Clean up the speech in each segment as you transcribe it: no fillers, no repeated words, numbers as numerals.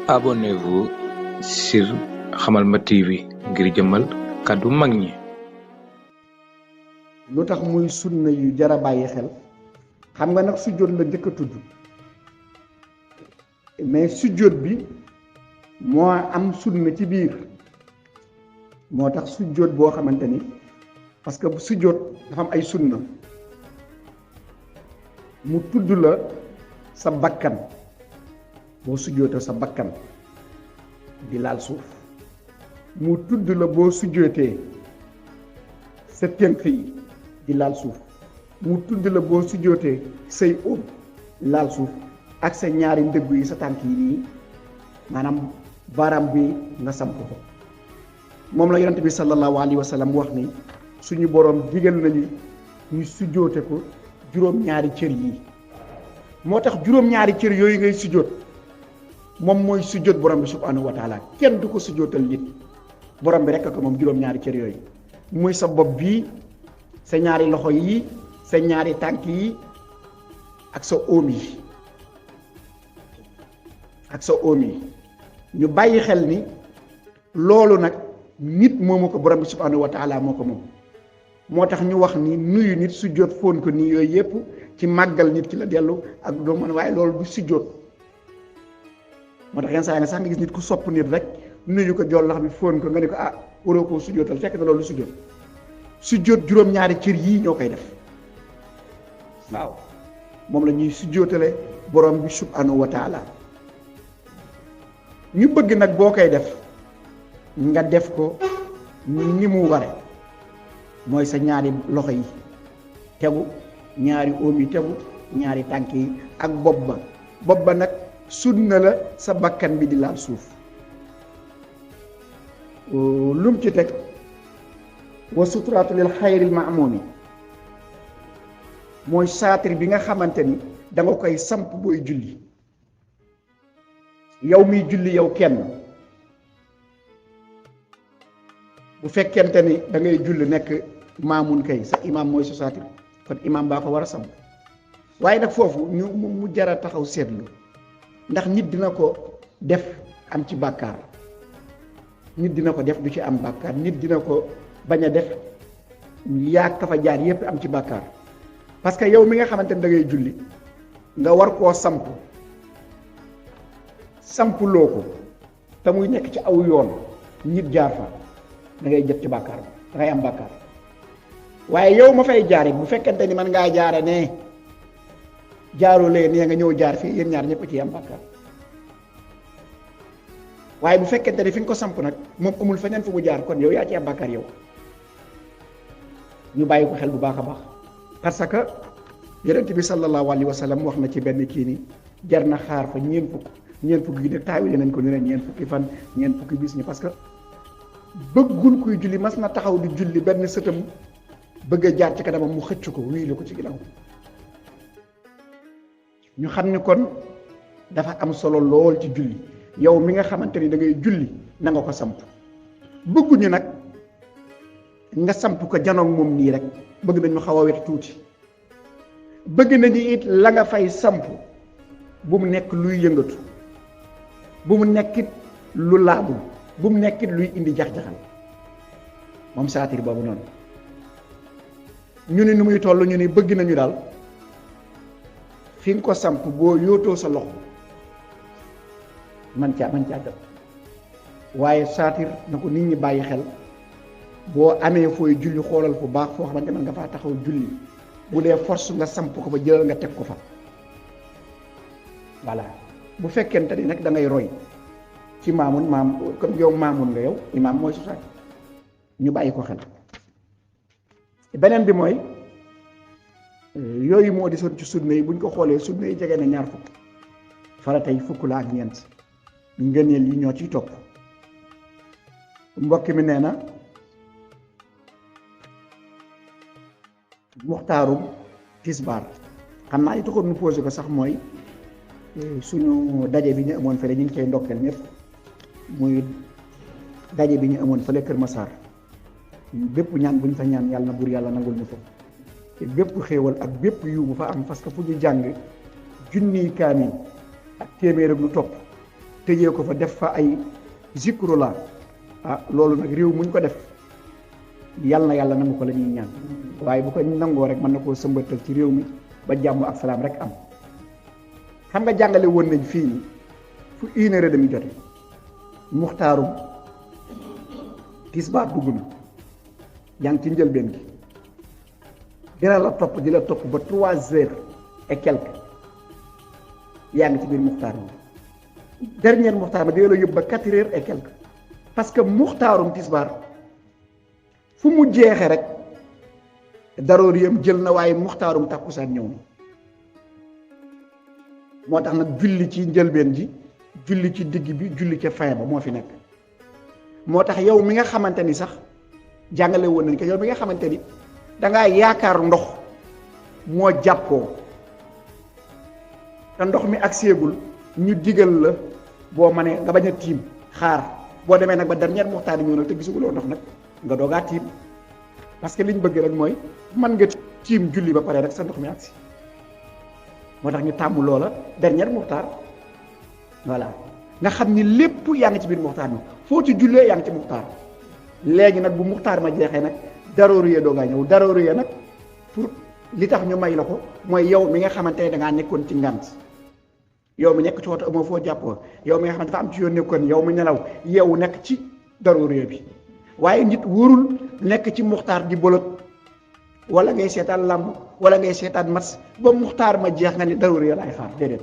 Abonnez-vous sur Hamalma TV ngir jëmmal kàddu mag ñi. lu tax muy sunna yu jara bàyyi xel xam nga nag sujjóot la njëkk a tudd mais sujjóot bi moo am sunna ci biir moo tax sujjóot boo xamante ni parce que sujjóot dafa am ay sunna mu tudd la sa bakkan boo sujjóotee sa bakkan di laal suuf mu tudd la boo sujjóotee sa tënk yi di laal suuf mu tudd la boo sujjóotee say óom laal suuf ak sa ñaari ndëgg yi sa tànk yi nii maanaam baaraam bi nga samp ko moom la yonent bi sallallahu alayhi wa sallam wax ni suñu boroom digal nañu ñu sujjóote ko juróom-ñaari cër yi moo tax juróom-ñaari cër yooyu ngay sujjóot moom mooy sujjóot borom bi subhanahu wa taala kenn du ko sujjóotal nit borom bi rekk ko moom juróom-ñaari cër yooyu muy sa bopp bii sa ñaari loxo yi sa ñaari tànk yi ak sa óom yi ñu bàyyi xel ni loolu nag nit moomu ko borom bi subhanahu wa taala moo ko moom moo tax ñu wax ni nuyu nit sujjóot fóon ko nii yooyu yépp ci màggal nit ki la dellu ak doo mën waaye loolu du sujjóot moo tax yenn saa nga sax nga gis nit ku sopp nit rek nuyu ko jool lax bi fóon ko nga ne ko waroo koo sujjóotal fekk na loolu sujjóot sujjóot juróom-ñaari cër yii ñoo koy def waaw moom la ñuy sujjóotale borom bi subhanahu wa taala ñu bëgg nag boo koy def nga def ko ni mu ware mooy sa ñaari loxo yi tegu ñaari óom yi tegu ñaari tànk yi ak bopp ba nag sunna la sa bakkan bi di laal suuf lum ci teg wa suturaatu lil xayril maamumi mooy saatir bi nga xamante ni da nga koy samp booy julli yow miy julli yow kenn bu fekkente ni da ngay julli nekk maamun kay sa imaam mooy sa saatir kon imaam baa ko war a samp waaye nag foofu ñu mu jara taxaw seetlu ndax nit dina ko def am ci bàkkaar nit dina ko def du ci am bàkkaar nit dina ko bañ a def yaa ka fa jaar yépp am ci bàkkaar parce que yow mi nga xamante ne da ngay julli nga war koo sampuloo ko te muy nekk ci aw yoon nit jaar fa da ngay jot ci bàkkaar da ngay am bàkkaar waaye yow ma fay jaare bu fekkente ni man ngaa jaare ne jaaroo lee nee nga ñëw jaar fii yéen ñaar ñëpp ci am bàkkaar waaye bu fekkente ni fi nga ko samp nag moom amul feneen fu mu jaar kon yow yaa ci am bàkkaar yow ñu bàyyi ko xel bu baax a baax parce que yonent bi sallallahu alayhi wa sallam wax na ci benn kii ni jar na xaar fa ñeent fukk gi nag taawile nañ ko ñu ne ñeent fukki fan ñeent fukki bis ñi parce que bëggul kuy julli mas na taxaw di julli benn sëtam bëgg a jaar ci kanamam mu xëcc ko wii la ko ci ginnaaw ñu xam ni kon dafa am solo lool ci julli yow mi nga xamante ni da ngay julli na nga ko samp bëgguñu nag nga samp ko janoog moom nii rek bëgg nañu xaw a wet tuuti bëgg nañu it la nga fay samp bu mu nekk luy yëngatu bu mu nekkit lu laabul bu mu nekkit luy indi jax-jaxal moom saatir boobu noonu ñu ni nu muy toll ñu ni bëgg nañu daal fi nga ko samp boo yootoo sa loxo man caa jot waaye saatir na ko nit ñi bàyyi xel boo amee fooy julli xoolal fu baax foo xamante ne nga faa taxaw julli bu dee force nga samp ko fa jëlal nga teg ko fa voilà bu fekkente ni nag da ngay roy ci maamun comme yow maamun nga yow imaam mooy su saatir ñu bàyyi ko xel beneen bi mooy yooyu moo di soon ci sunna yi buñ ko xoolee sunna yi jege na ñaar fukk farata yi fukk la ak ñeent ngëneel yi ñoo ciy topp mbokk mi nee na muxtaarum tisbaar xam naa li taxoon nu posé ko sax mooy suñu daje bi ñu amoon fële ñu ngi koy ndokkeel ñëpp muy daje bi ñu amoon fële Kër Massar bépp ñaan bu ñu fa ñaan yàlla na buur yàlla nangul ñu ko te bépp xéewal ak bépp yiw bu fa am parce que fu ñu jàng junniy kaamil ak téeméer ak lu topp tëjee ko fa def fa ay zikru la loolu nag réew muñ ko def yàlla na yàlla nangu ko la ñuy ñaan waaye bu ko nangoo rek mën na koo sëmbatal ci réew mi ba jàmm ak salaam rek am. xam nga jàngale woon nañ fii ni fu 1h30 jote muxtaarum tisbaar dugg na yaa ngi ci njëlbeen gi dina la topp di la topp ba 3h et quelque yaa ngi ci biir muxtaar bi dernier muxtaar ma dina la yóbbu ba 4h et quelque parce que muxtaarum tisbaar fu mu jeexe rek daroor yam jël na waaye muxtaarum takkusaan ñëw na moo tax nag julli ci njëlbeen ji julli ci digg bi julli ca fin ba moo fi nekk moo tax yow mi nga xamante ni sax jàngale woon nañ ko yow mi nga xamante ni dangaa yaakaar ndox moo jàppoo te ndox mi ak séegul ñu digal la boo mënee nga bañ a tiim xaar boo demee nag ba dernier muxtaar ñëw nag te gisuguloo ndox nag nga doogaa tiim parce que liñ bëgg rek mooy mën nga tiim julli ba pare rek sa ndox mi agsi moo tax ñu tàmm loola dernier muxtaar voilà nga xam ni lépp yaa ngi ci biir muxtaar mi foo ci jullee yaa ngi ci muxtaar léegi nag bu muxtaar ma jeexee nag darooriye doo ngaa ñëw darooriye nag pour li tax ñu may la ko mooy yow mi nga xamante ne dangaa nekkoon ci ngant yow mi nekk ci woto amoo foo jàppoo yow mi nga xamante dafa am ci yoon nekkoon yow mi nelaw yow nekk ci darooriye bi waaye nit wóorul nekk ci muxtaar di bolot wala ngay seetaan làmb wala ngay seetaan match ba muxtaar ma jeex nga ni darooriye laay xaar déedéet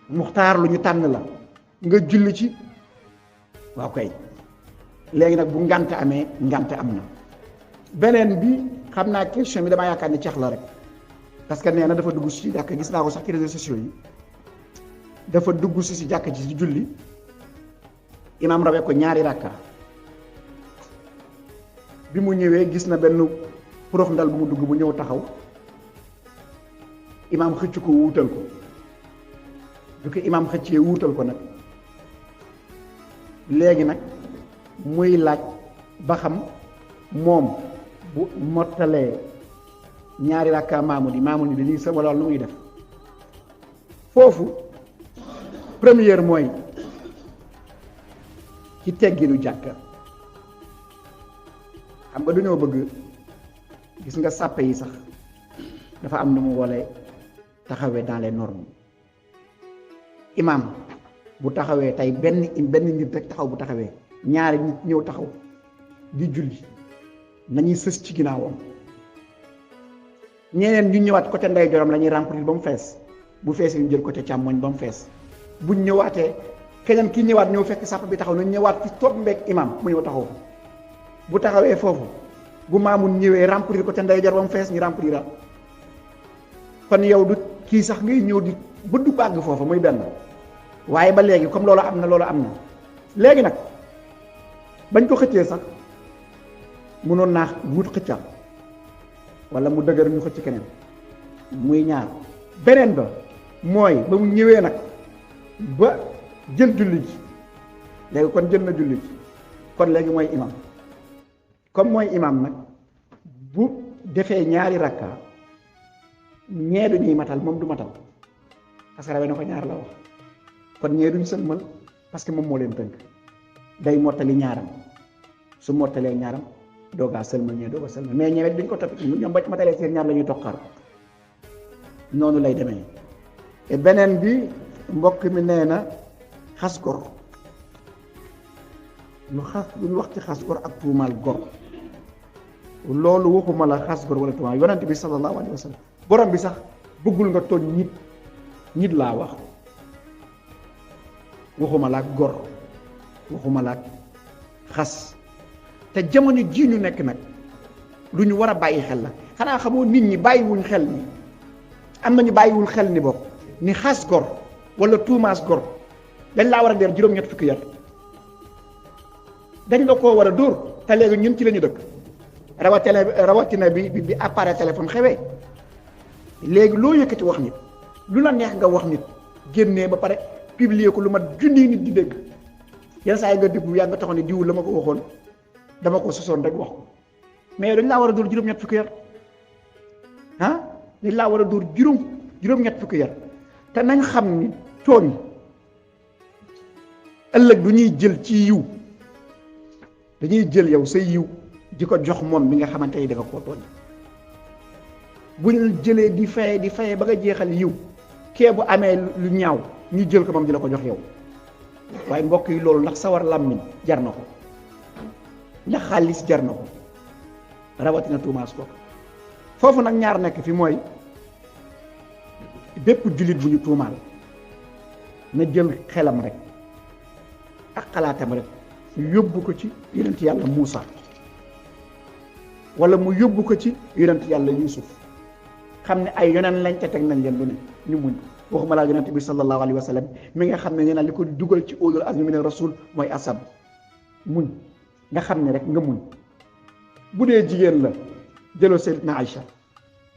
muxtaar lu ñu tànn la nga julli ci waaw kay léegi nag bu ngant amee ngant am na beneen bi xam naa question bi damaa yaakaar ni ceex la rek parce que nee na dafa dugg si jàkk gis naa ko sax ci réseaux sociaux yi dafa dugg si jàkk ji ci julli imaam rawe ko ñaari rakka bi mu ñëwee gis na benn porox ndal bu mu dugg bu ñëw taxaw imaam xëcc ko wuutal ko du ko imaam xëccee wuutal ko nag léegi nag muy laaj ba xam moom bu mottalee ñaari rakka maamu di lii sama lool lu muy def foofu première mooy ci tegginu jàkka xam nga dañoo bëgg gis nga sàppe yi sax dafa am nu mu wole taxawee dans les normes imam bu taxawee tey benn nit rek taxaw bu taxawee ñaari nit ñëw taxaw di julli nañuy sës ci ginnaawam ñeneen ñu ñëwaat côté ndeyjooram la ñuy remplir ba mu fees bu feesee ñu jël côté càmmoñ ba mu fees buñ ñëwaatee keneen ki ñëwaat ñëw fekk sàpp bi taxaw nañ ñëwaat fi toog mbeeg imam mu ñëw taxaw bu taxawee foofu bu maamun ñëwee remplir côté ndeyjoor ba mu fees ñu remplir kon yow du kii sax ngay ñëw di bëddu bàgg foofu muy benn waaye ba léegi comme loolu am na léegi nag bañ ko xëccee sax mënoon naa wut xëccal wala mu dëgër ñu xëcc keneen muy ñaar beneen ba mooy ba mu ñëwee nag ba jël julli ji léegi kon jël na julli ji kon léegi mooy imam comme mooy imam nag bu defee ñaari rakka ñee du ñuy matal moom du matal parce que rawee na ko ñaar la wax kon ñee duñ sëlmal parce que moom moo leen tënk day mottali ñaaram su mottalee ñaaram doogaa sëlmal ñee dooga sëlmal mais ñewet duñ ko topp ñoom ba matalee seen ñaar la ñuy toqar noonu lay demee te beneen bi mbokk mi nee na xas gor lu wax ci xas gor ak tuumaal gor loolu waxuma la xas gor wala tuumaal yonent bi sallallahu alayhi wa sallam borom bi sax bëggul nga tooñ nit laa wax waxuma la ak gor waxuma la ak xas te jamono ji ñu nekk nag lu ñu war a bàyyi xel la xanaa xamoo nit ñi bàyyiwuñ xel ni am nañu bàyyiwul xel ni bokk ni xas gor wala tuumaas gor dañ laa war a der juróom-ñett fukki yar dañ la koo war a dóor te léegi ñun ci la ñu dëkk rawatina bi appareil téléphone xewee léegi loo yëkkati wax nit lu la neex nga wax nit génnee ba pare publier ko lu mat junni nit di dégg yenn saa yi nga déglu yaa nga taxoon ne diwul la ma ko waxoon dama ko sosoon rek wax ko mais dañ laa war a dóor juróom-ñett fukki yar dañ laa war a dóor juróom-ñett fukki yar te nañ xam ni tooñ ëllëg du ñuy jël ci yiw dañuy jël yow sa yiw di ko jox moom mi nga xamante ni da nga koo tooñ buñ jëlee di faye ba nga jeexal yiw kee bu amee lu ñaaw ñu jël ko moom di la ko jox yow waaye mbokk yi loolu ndax sawar làmmiñ jar na ko ndax xaalis jar na ko rawatina tuumaas ko foofu nag ñaar nekk fi mooy bépp jullit bu ñu tuumaal na jël xelam rek ak xalaatam rek yóbbu ko ci yonent yàlla Muusa wala mu yóbbu ko ci yonent yàlla Yuusuf xam ne ay yonent lañ ca teg nañ leen lu ne ñu muñ waxuma laa yonent bi sallallahu alayhi wa sallam mi nga xam ne nee na li ko dugal ci ulul azmi min rasul mooy asab muñ nga xam ne rek nga muñ bu dee jigéen la jëloo Sayyidatuna Aïcha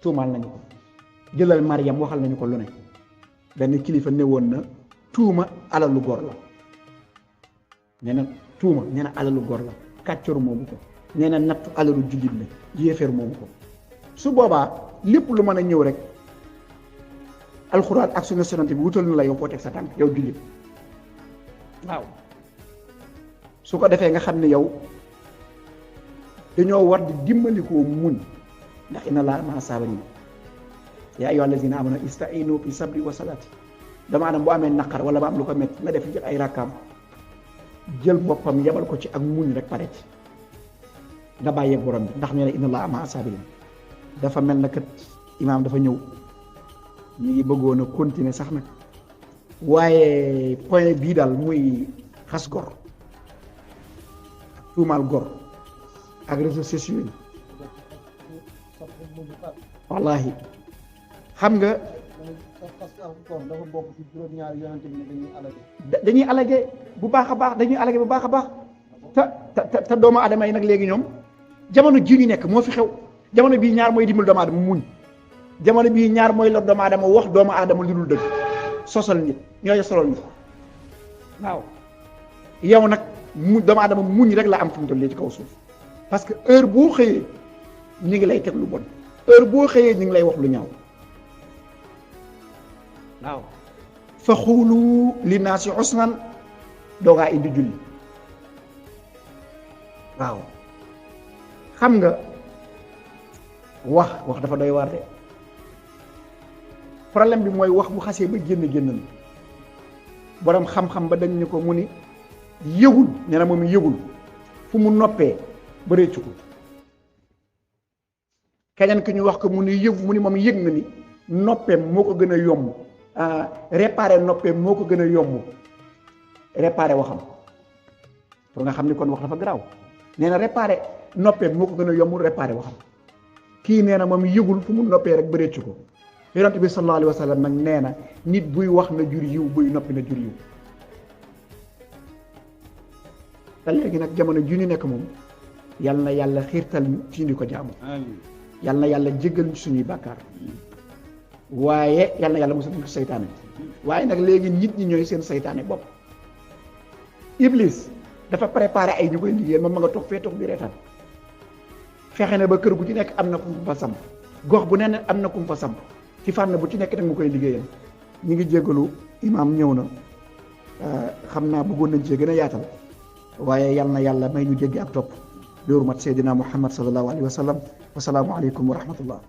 tuumaal nañu ko jëlal Mariam waxal nañu ko lu ne benn kilifa ne woon na tuuma alalu góor la nee na tuuma nee na alalu góor la kàccoor moomu ko nee na nattu alalu jullit la yéeféer moomu ko su boobaa lépp lu mën a ñëw rek alxuraan ak sunna Yonent bi wutal na la yow foo teg sa tànk yow jullit waaw su ko defee nga xam ne yow dañoo war di dimbalikoo muñ ndax inna Allaaha ma'a saabiriin yaa ayyuhal laziina aamanu ista'iinu bi sabri wa salaati dama anam bu amee naqar wala ba am lu ko métti nga def jël ay rakkaam jël boppam yebal ko ci ak muñ rek pare ci nga bàyyee borom bi ndax nee na inna Allaaha ma'a saabiriin dafa mel na kat imaam dafa ñëw ñu ngi bëggoon a continuer sax nag waaye point bii daal muy xas gor tuumaal gor ak réseaux sociaux yi wallahi xam nga dañuy alage bu baax a baax dañuy alage bu baax a baax te doomu aadama yi nag léegi ñoom jamono ji ñu nekk moo fi xew jamono bii ñaar mooy dimbal doomu aadama muñ jamono bii ñaar mooy lor doomu aadama wax doomu aadama lu dul dëgg sosal nit ñooy solal nit waaw yow nag mu doomu aadama muñ rek la am fu mu toll ci kaw suuf parce que heure boo xëyee ñu ngi lay teg lu bon heure boo xëyee ñu ngi lay wax lu ñaaw waaw fa xuulu li naasi usnan doogaa indi julli waaw xam nga wax dafa doy waar de problème bi mooy wax bu xasee ba génn na borom xam-xam ba dañ ni ko mu ni yëgul nee na moom yëgul fu mu noppee ba réccu ko keneen ki ñu wax ko mu ni yëg mu ni moom yëg na ni noppeem moo ko gën a yomb réparer noppeem moo ko gën a yomb réparer waxam pour nga xam ni kon wax dafa garaaw nee na réparer noppeem moo ko gën a yomb réparer waxam kii nee na moom yëgul fu mu noppee rek ba réccu ko yonent bi sallallahu alayhi wa sallam nag nee na nit buy wax na jur yiw buy noppi na jur yiw te léegi nag jamono ju ñu nekk moom yal na yàlla xiirtal ñu ci ñu ko jaamu yal na yàlla jéggal ñu suñuy bàkkaar waaye yal na yàlla musal ñu ko seytaane waaye nag léegi nit ñi ñooy seen seytaane bopp Iblis dafa préparé ay ñu koy liggéeyal moom ma nga toog fee toog di reetaan fexe na ba kër gu ci nekk am na ku mu fa samp gox bu ne am na ku mu fa samp ci fànn bu ci nekk nag mu koy liggéeyal ñu ngi jéggalu imaam ñëw na xam naa bëggoon nañ cee gën a yaatal waaye yal na yàlla may ñu jéggi ak topp bi hurmat Seydina Muhammad sallallahu alayhi wa sallam wa salaamu aleykum wa rahmatullah